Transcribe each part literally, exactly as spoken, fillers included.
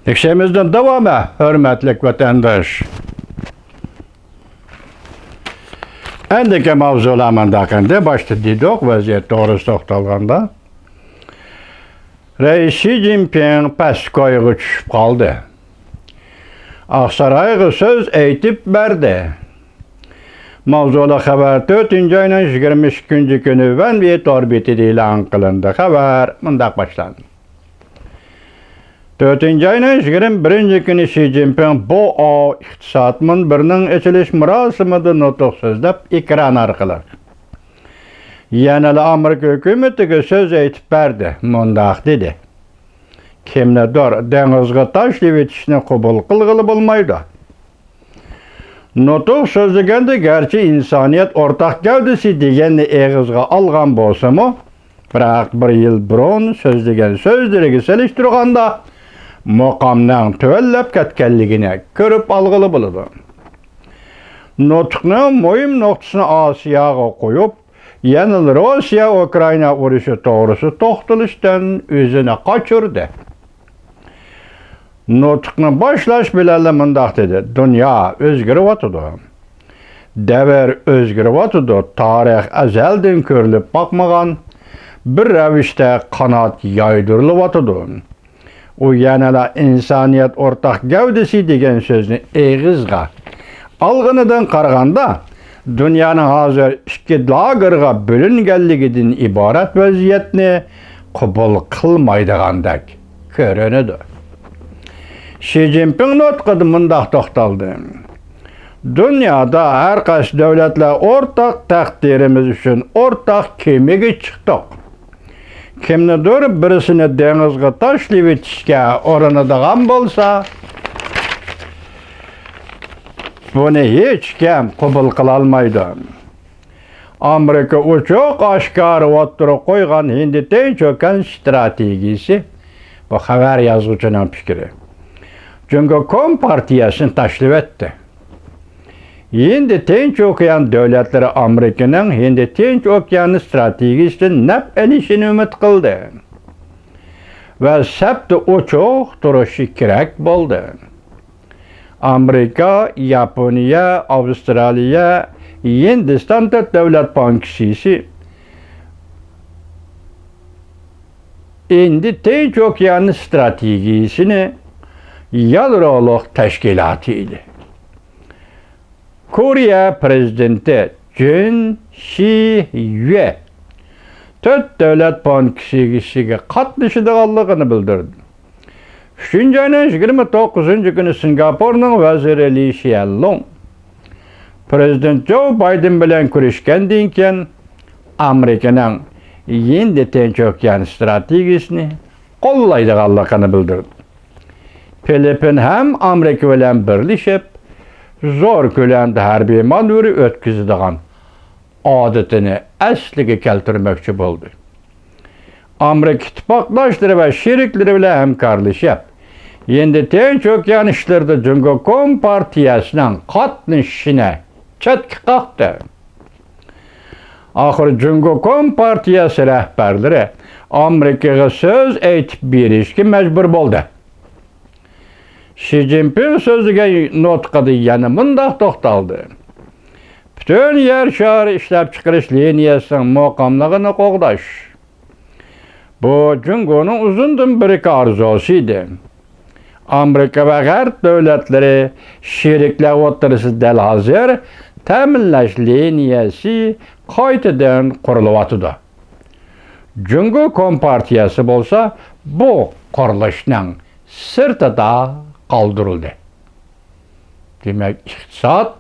تەكشىمىزدىن داۋامى، ھۆرمەتلىك ۋەتەنداش. ئەندىكى ماۋزۇلار مۇنداق، ئەمدى باشتا دېدۇق، ۋەزىيەت توغرىسىدا توختالغاندا، رەئىس شى جىنپىڭ پەسكويغا چۈشۈپ قالدى. ئاقسارايغا سۆز ئېيتىپ بەردى. ماۋزۇلۇق خەۋەر تۆتىنچى ئاينىڭ يىگىرمە ئىككىنچى كۈنى ۋەنۋى تور بېتىدە ئېلان قىلىندى. خەۋەر مۇنداق باشلاندى. تۆتىنچى ئاينىڭ يىگىرمە بىرىنچى كۈنى شى جىنپىڭ بوئاۋ ئىقتىساد مۇنبىرىنىڭ ئېچىلىش مۇراسىمىدا نۇتۇق سۆزلەپ، ئېكران ئارقىلىق يەنىلا ئامېرىكا ھۆكۈمىتىگە سۆز ئېيتىپ بەردى. مۇنداق دېدى: كىمنىدۇر دېڭىزغا تاشلىۋېتىشنى قوبۇل قىلغىلى بولمايدۇ. نۇتۇق سۆزلىگەندە گەرچە ئىنسانىيەت ئورتاق گەۋدىسى دېگەننى ئېغىزغا ئالغان بولسىمۇ، بىراق بىر يىل بۇرۇن سۆزلىگەن سۆزلىرىگە سېلىشتۇرغاندا، مۇقامنىڭ تۆۋەنلەپ كەتكەنلىكىنى كۆرۈپ ئالغىلى بولىدۇ. نۇتۇقنىڭ مۇھىم نۇقتىسىنى ئاسىياغا قويۇپ، يەنىلا روسىيە ئۇكرائىنا ئۇرۇشى توغرىسىدا توختىلىشتىن ئۆزىنى قاچۇردى. نۇتۇقنى باشلاش بىلەنلا مۇنداق دېدى: دۇنيا ئۆزگىرىۋاتىدۇ. دەۋر ئۆزگىرىۋاتىدۇ. تارىخ ئەزەلدىن كۆرۈلۈپ باقمىغان بىر رەۋىشتە قانات يايدۇرۇلۇۋاتىدۇ. ئۇ يەنىلا ئىنسانىيەت ئورتاق گەۋدىسى دېگەن سۆزنى ئېغىزغا ئالغىنىدىن قارىغاندا، دۇنيانىڭ ھازىر ئىككى لاگېرغا بۆلۈنگەنلىكىدىن ئىبارەت ۋەزىيەتنى قوبۇل قىلمايدىغاندەك كۆرۈنىدۇ. شى جىنپىڭ نۇتقىدا مۇنداق توختالدى: دۇنيادا ھەر قايسى دۆلەتلەر ئورتاق تەقدىرىمىز ئۈچۈن ئورتاق كېمىگە چىقتۇق. كىمنىدۇر بىرسىنى دېڭىزغا تاشلىۋېتىشكە ئۇرۇنىدىغان بولسا، بۇنى ھېچكىم قوبۇل قىلالمايدۇ. ئامېرىكا ئوچۇق ئاشكارا ئوتتۇرىغا قويغان ھىندى تىنچ ئوكيان ستراتېگىيىسى، بۇ خەۋەر يازغۇچىنىڭ پىكرى، جۇڭگو كومپارتىيەسىنى تاشلىۋەتتى. ھىندى تىنچ ئوكيان دۆلەتلىرى ئامېرىكىنىڭ ھىندى تىنچ ئوكيانى ستراتېگىيىسىدىن نەپ ئېلىشىنى ئۈمىد قىلدى ۋە سەپتە ئوچۇق تۇرۇشى كېرەك بولدى. ئامېرىكا، ياپونىيە، ئاۋسترالىيە، ھىندىستان تۆت دۆلەت بانكىسى ھىندى تىنچ ئوكيان ستراتېگىيىسىنى يادرولۇق تەشكىلاتى ئىدى. كورېيە پىرېزىدېنتى جۈن شى يۈە تۆت دۆلەت بانكىسىغا قاتنىشىدىغانلىقىنى بىلدۈردى. ئۈچىنچى ئاينىڭ يىگىرمە توققۇزىنچى كۈنى سىنگاپورنىڭ ۋەزىرى لى شيەنلۇڭ پىرېزىدېنت جو بايدېن بىلەن كۆرۈشكەندىن كېيىن، ئامېرىكىنىڭ ھىندى تىنچ ئوكيان ستراتېگىيىسىنى قوللايدىغانلىقىنى بىلدۈردى. فىلىپپىن ھەم ئامېرىكا بىلەن بىرلىشىپ، زور كۆلەمدە ھەربىي مانېۋىر ئۆتكۈزىدىغان ئادىتىنى ئەسلىگە كەلتۈرمەكچى بولدى. ئامېرىكا ئىتتىپاقداشلىرى ۋە شېرىكلىرى بىلەن ھەمكارلىشىپ، ھىندى تىنچ ئوكيان ئىشلىرىدا جۇڭگو كومپارتىيەسىنىڭ قاتنىشىشىنى چەتكە قاقتى. ئاخىرى جۇڭگو كومپارتىيەسى رەھبەرلىرى ئامېرىكىغا سۆز ئېيتىپ بېرىشكە مەجبۇر بولدى. شى جىنپىڭ سۆزلىگەن نۇتقىدا يەنە مۇنداق توختالدى: پۈتۈن يەر شارى ئىشلەپچىقىرىش لىنىيەسىنىڭ مۇقىملىقىنى قوغداش، بۇ جۇڭگونىڭ ئۇزۇندىن بېرىكى ئارزۇسى ئىدى. ئامېرىكا ۋە غەرب دۆلەتلىرى شېرىكلەر ئوتتۇرىسىدا دەل ھازىر تەمىنلەش لىنىيەسى قايتىدىن قۇرۇلۇۋاتىدۇ. جۇڭگو كومپارتىيەسى بولسا بۇ قۇرۇلۇشنىڭ سىرتىدا قالدۇرۇلدى. دېمەك، ئىقتىساد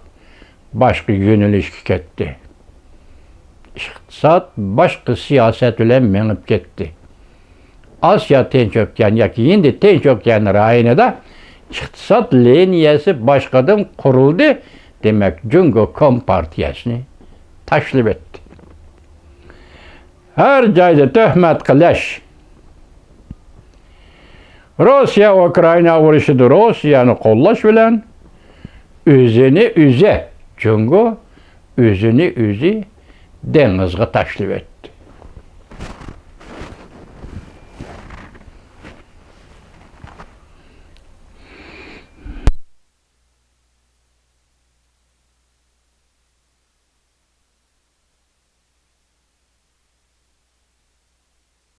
باشقا يۆنىلىشكە كەتتى. ئىقتىساد باشقا سىياسەت بىلەن مېڭىپ كەتتى. ئاسىيا تىنچ ئوكيان ياكى ھىندى تىنچ ئوكيان رايونىدا ئىقتىساد لىنىيەسى باشقىدىن قۇرۇلدى. دېمەك، جۇڭگو كومپارتىيەسىنى تاشلىۋەتتى. ھەر جايدا تۆھمەت قىلىش. روسىيە ئۇكرائىنا ئۇرۇشىدا روسىيەنى قوللاش بىلەن ئۆزىنى ئۆزى، جۇڭگو ئۆزىنى ئۆزى دېڭىزغا تاشلىۋەتتى.